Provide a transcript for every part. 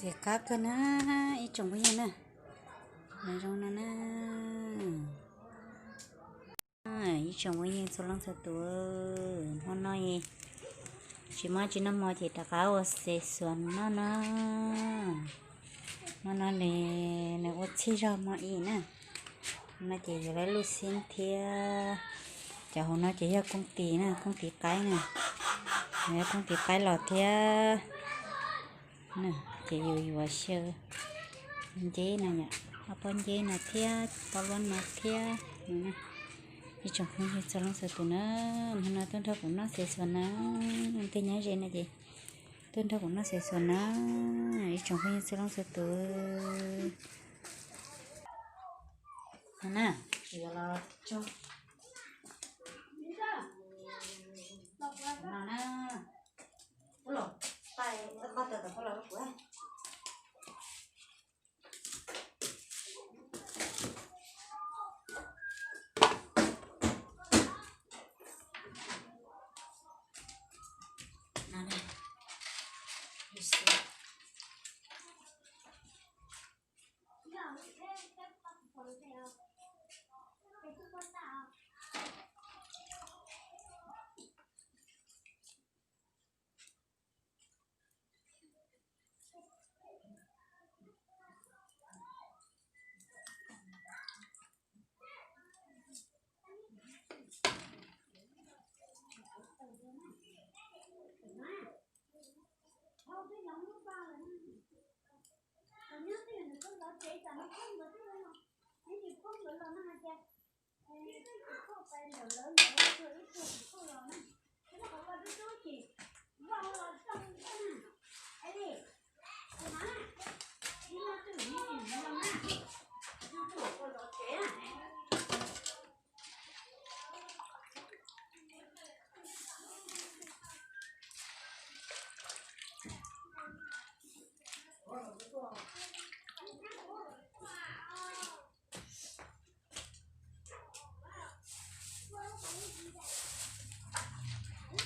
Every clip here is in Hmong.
Ces qab kawg na, ib tsoom phooj ywg na, nyob zoo no na. Ib tsoom phooj ywg txhua leej txhua tus, hmo no tsis muaj tsis noj hmo ces rov qab ua xav xuas noj na. Hmo no nws ua txhij zog hmo i na. No ces yus lawv luj xib thiab. Cov hauv no ces yog kooj tis na, kooj tis qaib na. Yog kooj tis qaib los thiab. Ces yus yuav xyaw nceb no, ob pob nceb no thiab pob luab no thiab. Ib tsoom phooj ywg txhua leej txhua tus na, hmo no tuaj nrog kuv noj xav xuas na. Tej nyob ze no ces tuaj nrog kuv noj xav xuas na, ib tsoom phooj ywg txhua leej txhua tus. No na, yuav los tso no na. Ub los, pais qhov tawm tom qhov los rau kuv.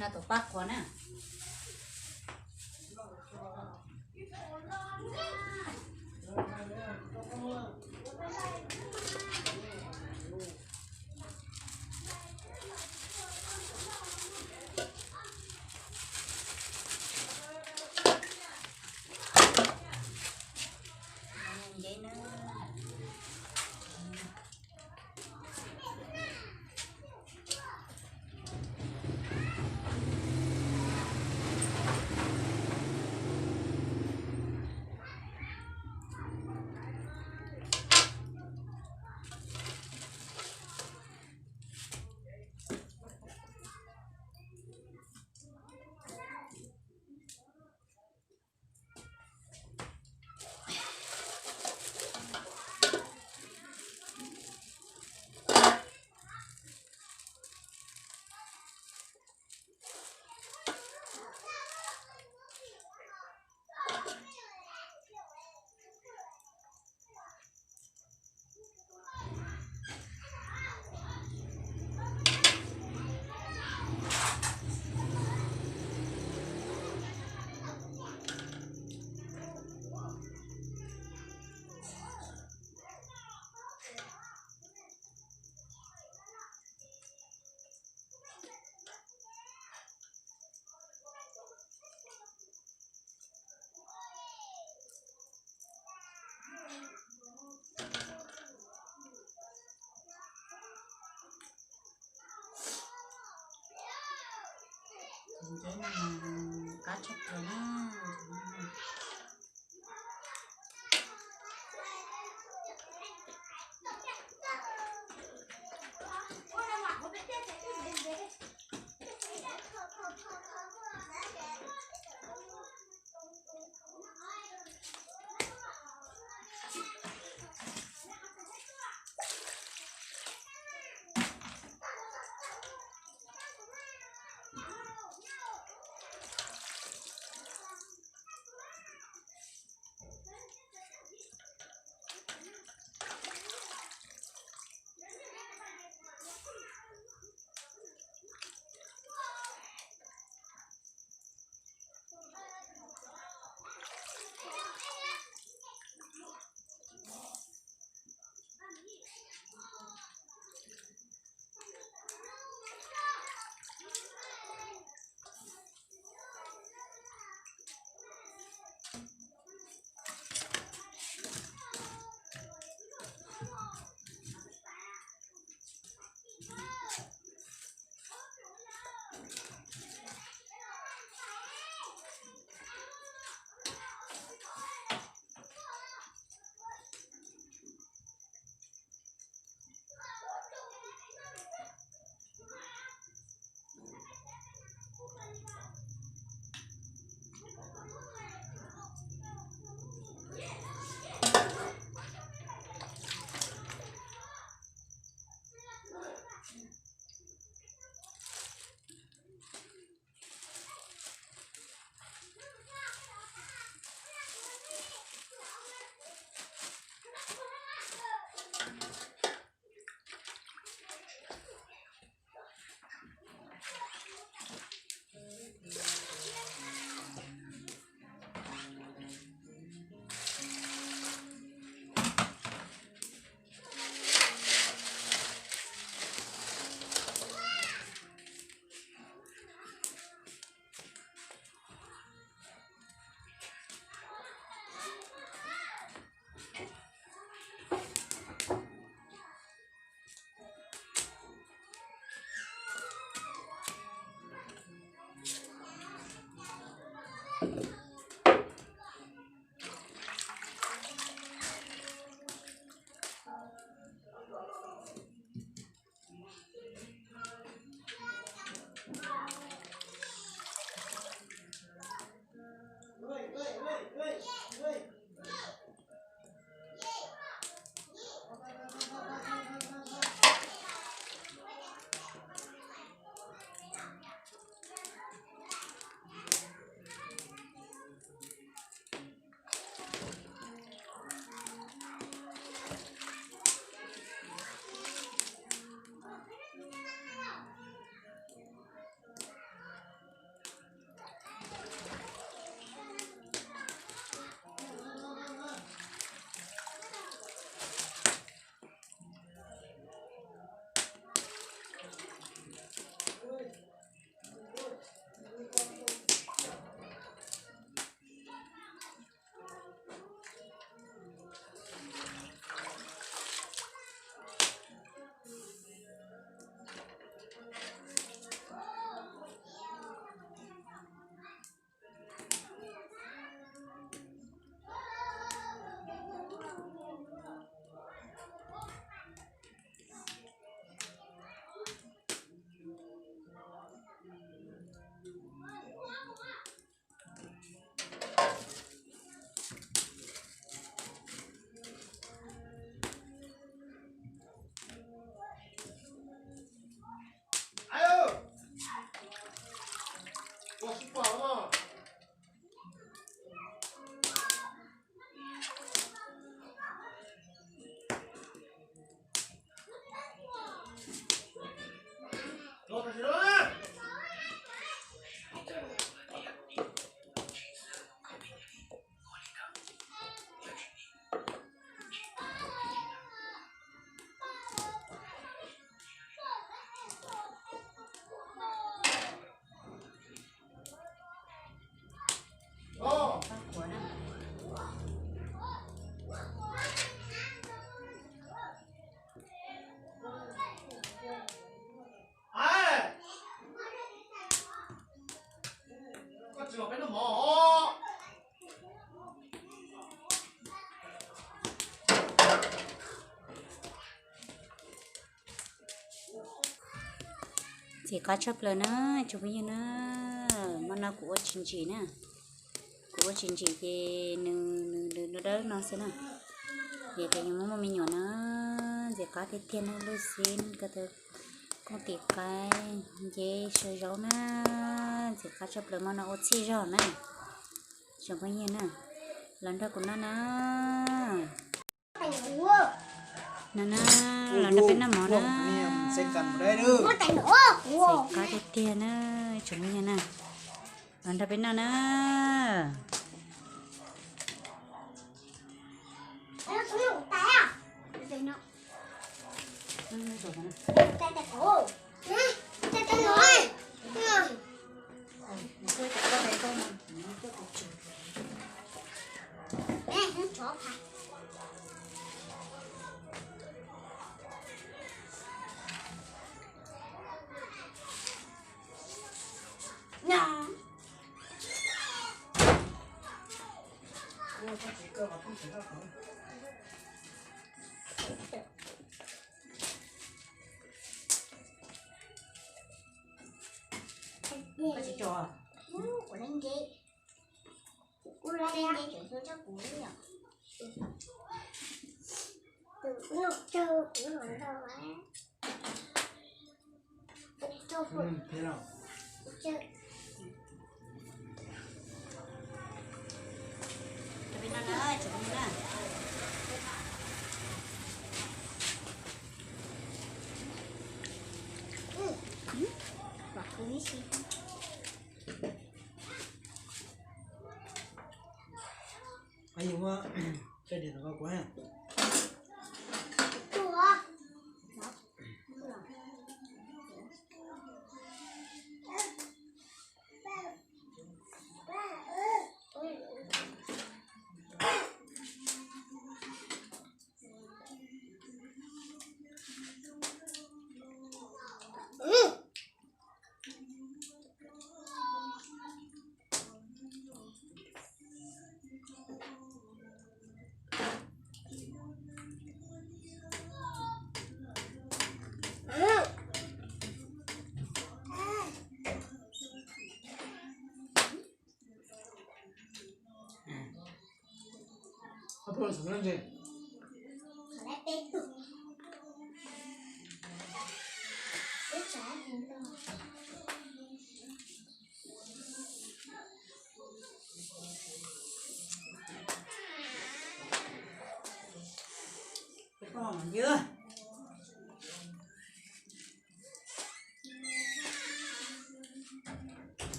No tus pab qhuav na. Tus ntxim no qab tshaj plaws na. Ntxim qab tshaj plaws na, tsoom phooj ywg na. Hmo no kuv ua tsis ntsim na, kuv ua tsis ntsim ces nws nws nws dawb no xwb na. Ces tias yus muab muaj me nyuam na, ntxim qab tiag tiag na, lub xib ko taw, kooj tis qaib, nceb, saw zaub na, ntxim qab tshaj plaws, hmo no ua txhij zog na, tsoom phooj ywg na, los nrog kuv noj na. No na, los nrog peb noj mov na. Ntxim qab tiag tiag na, tsoom phooj ywg na, los nrog peb noj na.